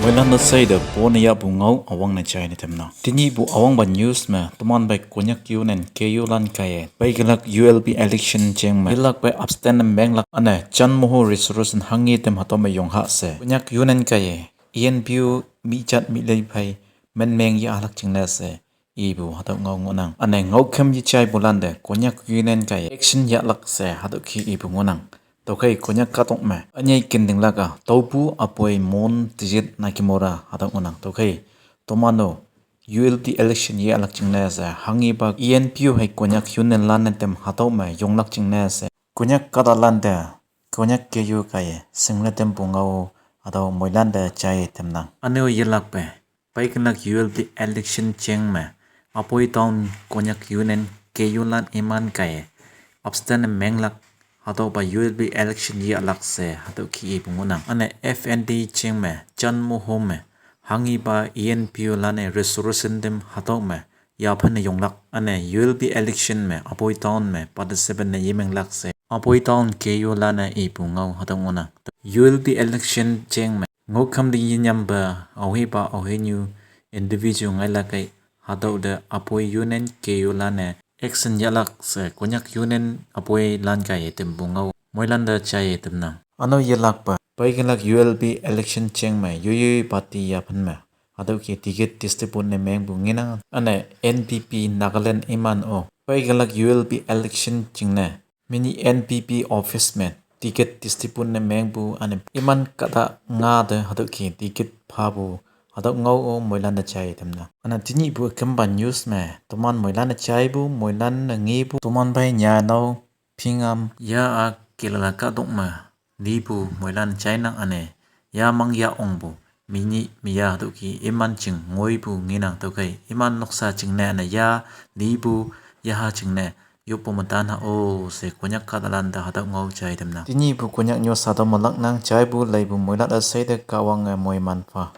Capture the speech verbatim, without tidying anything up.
Moilan te seide pone yahpu ngao üwangne jaine tamnang. Tenyihpu üwangpa news me toman pei Konyak Union K U lan kaiye peikelak U L B election jeng me yelakpe abstain ne menglak üne janmoho resolution hanghe tem hatüo me yong ha she Konyak Union kaiye E N P O mi jat mi lei phei menmeng yahlak jingne she ipu hatüo ngao ngohnang. Üne ngaokhüm yejaipulan te Konyak Union kaiye action yahlak she hatüo ki ipu ngohnang. Tüokhei Konyak kahtok me ünyei kentinglak-a tüopu üpoi Mon Tijit Nakamura hatüo ngohnang. Tüokhei toman-o U L B election yahlak jingne she hanghepa E N P O hei Konyak Union lan-e tem hatüo me yonglak jingne she Konyak kahtalan te Konyak K U kaiye shingne tempu ngao hatüo moilan te jai tamnang. Üne-o yelakpe peikelak U L B election jeng me Aboi Town Konyak Union K U lan iman kaiye abstain ne menglak hatüopa U L B election yahlak she hatüo ki ipu ngohnang. Üne F N D jeng me janmoho me hanghepa E N P O lan-e resolution tem hatüo me yaphenne yonglak üne U L B election me Aboi Town me participate ne yemenglak she Aboi Town K U lan-e ipu ngao hatüo ngohnang. U L B election jeng me ngaokhüm te yenyampe aohepa aohenyu individual ngailak kei hatüo te Aboi Union K U lan-e action yahlak she Konyak Union Aboi lan kaiye tempu ngao moilan te jai tamnang. Üne-o yelakpe peikelak U L B election jeng me yoiyoi party yaphen me hatüo ki ticket distribute ne mengpu ngenang. Üne N P P Nagaland iman-o peikelak U L B election jingne menyih N P P office me ticket distribute ne mengpu üne iman kahta nga te hatüo ki ticket phapu hatüo ngao-o moilan te jai tamnang. Üne tenyihpu ükümpa news me toman moilan-e jaipu moilan-e ngepu toman pei nyanao phingam ya-a kelala kahtok me lipu moilan jainang üne yamang ya ongpu menyih meya hatüo ki iman jing ngoipu ngenang. Tüokhei iman noksa jingne üne ya lipu yaha jingne yoppu me tan ha-o she Konyak kahtalan te hatüo ngao jai tamnang. Tenyihpu Konyak news hatüo me laknang. Jaipu leipu moilan üsheite Kahwange moiman pha.